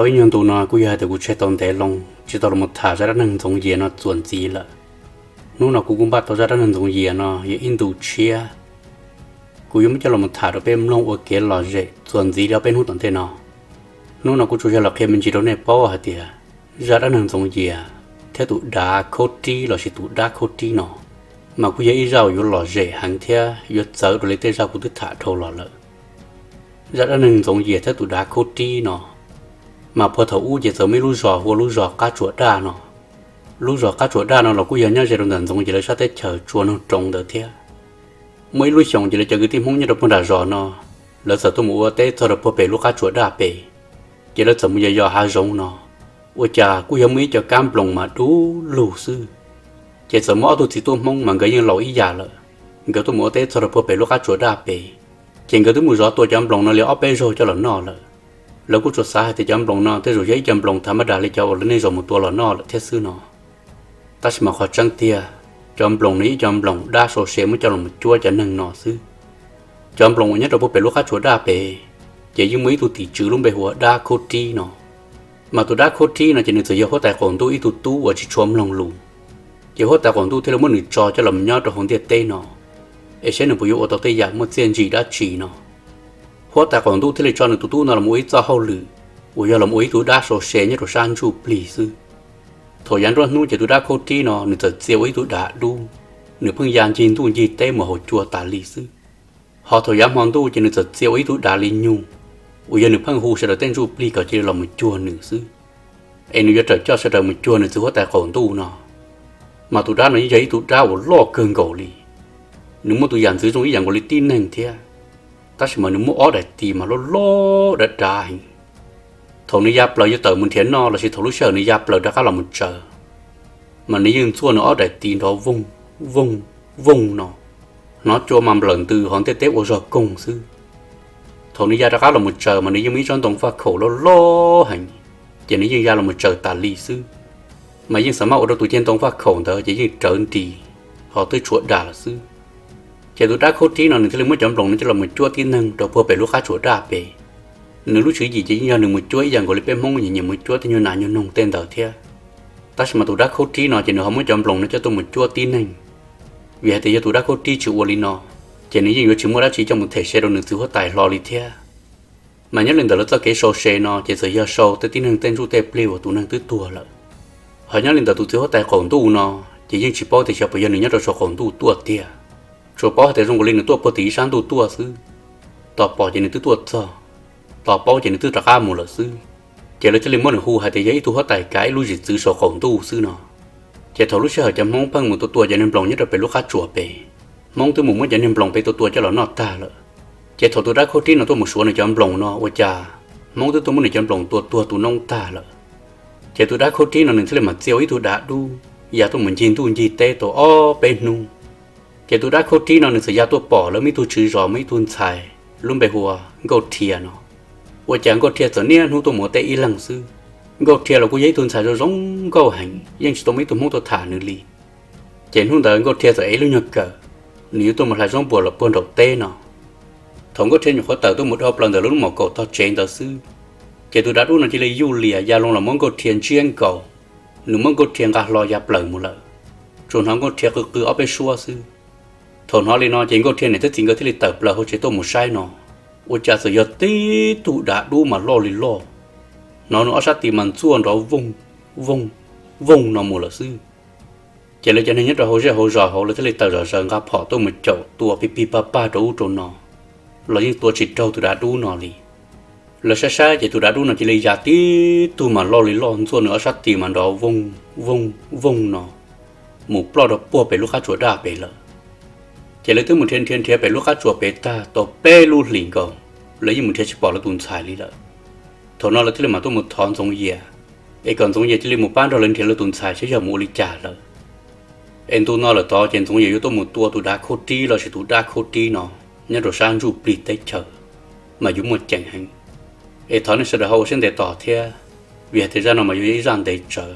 Ib nyuag ntu no kuj yog hais tias kuv tseg tau ntev loo tsis tau los tham zaj dab neeg Ntxoov Yias no txuas ntxiv lawm. Hnub no kuv kuj npaj tau zaj dab neeg Ntxoov Yias no yog ib ntu tshiab. Kuv yuav muab coj los tham rau peb mloog ua kev lom zem txuas ntxiv li ob peb hnub tom ntej no. Hnub no kuv tsuas yog los qhia me ntsis rau nej paub hais tias zaj dab neeg Ntxoov Yias thiab tus dav khaub rib lossis tus dab khaub rib no, mas kuj yog ib zaj uas yuav lom zem heev thiab yuav txawv dua li tej zaj kuv twb tham dhau los lawm. Zaj dab neeg Ntxoov Yias thiab tus dav khaub rib no, mas puag thaum ub ces txawm muaj ib lub zos hu ua lub zos Qab Tsuas Daj no. Lub zos Qab Tsuas Daj no los kuj yog nyob ze rau ntawm Ntxoov Yias lawv sab teb chaws tsua noog roov ntawd thiab. Muaj ib lub xyoos ces lawv cov kwv tij Hmoob nyob rau puag nram zos no, lawv txawm tuaj mus ua teb txog rau puag pem lub Qab Tsuas Daj pem, ces lawv txawm mus yos yos hav zoov no, ua cas kuj yog muaj ib co kab nploos mas dub lug xwb. Ces txawm muaj ob tug txiv tub Hmoob mas nkawd yeej laus ib yam lawm, nkawd tuaj mus ua teb txog rau puag pem lub Qab Tsuas Daj pem, ces nkawd twb mus zov tua cov nploos no li ob peb zaug coj los noj lawm. Lawv kuj tsuas xav hais tias cov nploos no tej zaum yog ib co nploos thav mab das li cov uas lawv nej zaum mus tua los noj lawm thiab xwb no. Tab sis mas qhov tseeb tiag, cov nploos no yog ib co nploos dab sau se muab coj los cuab cov neeg no xwb. Cov nploos uas nyob rau puag pem lub Qab Tsuas Daj pem, ces yeej muaj ib tug tim tswv lub npe hu ua dab khaub rib no. Mas tus dab khaub rib no ces nws txawm yog huab tais qaum ntuj ib tug tub uas tsis tshua mloog lus. Ces huab tais qaum ntuj thiaj li muab nws tso coj los nyob rau hauv ntiaj teb no, es saib nws puas yuav ua tau tej yam muaj txiaj ntsig dab tsi no. Huab tais qaum ntuj thiaj li tso nws tus tub no los ua ib txoj hauj lwm uas yog los ua ib tug dab sau se nyob rau sab ntsuj plig xwb. Thaum yav nruab hnub ces tus dab khaub rib no nws txawm txia ua ib tug dav dub, nws pheej ya ncig ntuj ncig teb mus haus cua tas li xwb. Ho thaum yav hmo ntuj ces nws txawm txia ua ib tug dav li nyug, uas yog nws pheej hu sawv daws tej ntsuj plig kom cia li los mus cuag nws xwb, es nws yuav raws coj sawv daws mus cuag nws txiv huab tais qaum ntuj no. Mas tus dab no yeej yog ib tug dab uas loj kawg nkaus li, nws muaj tus yam ntxwv zoo ib yam nkaus li tib neeg thiab, tab sis mas nws muaj ob daim tis mas loj loj dav dav heev. Thaum nws ya plaws yuav tawm mus nrhiav noj lossis thaum lub sij hawm nws ya plaws rov qab los mus tsaws, mas nws yeej ntxuaj nws ob daim tis nrov voog voog voog no, hnov cua mas nplawm ntws hauv ntiaj teb ua zog koog xwb. Thaum nws ya rov qab los mus tsaws mas nws yeej muaj ib tsob ntoo faj khaum loj loj heev, ces nws yeej ya los mus tsaws tas li xwb. Mas yeej xav maj ua rau tus ceg ntoo faj khaum ntawd ces yeej rawv nris, ho twb tshuav dam lawm xwb. Ces tus dab khaub rib no nws thiaj li muab cov nploos no coj los mus cuab tib neeg rau puag pem lub Qab Tsuas Daj pem. Nws lub tswv yim ces yeej yog nws mus cuab ib yam nkaus li peb Hmoob nyiam nyiam mus cuab tej nyuag nas nyuag noog tej ntawd thiab. Tab sis mas tus dab khaub rib no ces nws ho muab cov nploos no coj tuaj mus cuab tib neeg. Vim hais tias yog tus dab khaub rib tsis ua li no, ces nws yeej yuav tsis muaj dab tsi coj mus them se rau nws txiv huab tais hlo li thiab. Mas nyob li ntawm lawv txoj kev sau se no ces txawm yog sau tej tib neeg tej ntsuj tej plig uas tus neeg twb tuag lawm. Ho nyob li ntawm tus txiv huab tais qaum ntuj no, ces yeej tsis paub tias xyov puas yog nws nyob rau saum qaum ntuj tuaj tiag, tsuas paub hais tias zoo nkaus li nws tuaj puag tim ib sab ntuj tuaj xwb. Tos pom ces nws twb tuaj txog, tos paub ces nws twb rov qab mus lawm xwb. Ces lawv thiaj li muab nws hu hais tias yog ib tug huab tais kav ib lub zim txwv saum qaum ntuj xwb no. Ces thaum lub sij hawm cov Hmoob pheej mus tua tua cov niag nploos nyob rau pem lub qab tsuas pem, Hmoob twb mus muab cov niag nploos pem tua tua coj los noj tag lawm. Ces thaum tus dab khaub rib no tuaj mus suav nws cov nploos no ua cas Hmoob twb tuaj muab nws cov nploos tua tuag tu noob tag lawm. Ces tus dab khaub rib no nws thiaj li mam txia ua ib tug dav dub ya tuaj mus ncig ntuj ncig teb tau ob peb hnub. Ces tus dab khaub rib no nws txawm ya tuaj pom lawv muaj ib tug tswv zos muaj ib tug ntxhais lub npe hu ua Nkauj Rhia no. Ua cas Nkauj Rhia txawm niaj hnub tuaj mus ua teb ib leeg xwb. Nkauj Rhia los kuj yog ib tug ntxhais zoo zoo nkauj heev, yeej tsis tau muaj ib tug Hmoob tuaj tham nws li. Ces hnub ntawd Nkauj Rhia txawm ev lub nyuag kawm, nws yuav tuaj mus hlais zaub npuas lawm puag nraum teb no. Thaum Nkauj Rhia nyuam qhuav tawm tuaj mus dhau plaws ntawm lawv lub mom kaum tog tsev ntawd xwb, ces tus dav dub no cia li yuj lias ya loo los muab Nkauj Rhia ntsiab nkaus. Nws muab Nkauj Rhia nqa hlo ya plaws mus lawm. Tsuas hnov Nkauj Rhia qw qw ob peb suab xwb. Thaum hnov li no ces Nkauj Rhia niam thiab txiv nkawd thiaj li tawm plaws hauv tsev tuaj mus saib no, ua cas txawm yog tib tug dav dub mas loj li loj. Hnov nws ob sab tis mas ntxuaj nrov voog voog voog no mus lawm xwb. Ces lawv cov neeg nyob rau hauv zej hauv zos hauv lawv thiaj li tawm zom zaws nqa phom tuaj mus caum tua pig pig pag pag rau ub rau no, los yeej tua tsis raug tus dav dub no li. Lawv saib saib ces tus dav dub no cia li ya tib tug mas loj li loj ntxuaj nws ob sab tis mas nrov voog voog voog no mus ploj rau puag pem lub qab tsuas daj pem lawm. Ces lawv twb mus nrhiav nrhiav nrhiav pem lub qab tsuas pem tag tau peb lub hlis nkaus, lawv yeej mus nrhiav tsis pom lawv tus ntxhais li lawm. Thaum no lawv thiaj li mam tuaj mus thov Ntxoov Yias, es kom Ntxoov Yias cia li mus pab nrog lawv nrhiav lawv tus ntxhais saib yog mus ua li cas lawm. Es ntu no lawm tod ces Ntxoov Yias yuav tuaj mus tua tus dav khaub rib lossis tus dab khaub rib no nyob rau sab ntsuj plig teb chaws, mas yuav muaj ceem heev. Es thov nej sawv daws ho ua siab ntev tos thiab, vim hais tias zaj no mas yuav yog ib zaj ntev tsawv,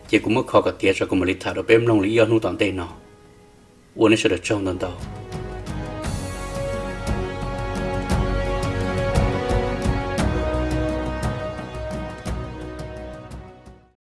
ces kuv muab kho kom tiav tso kuv mam li tham rau peb mloog li ib ob hnub tom ntej no. Ua nej sawv daws tsaug ntau ntau.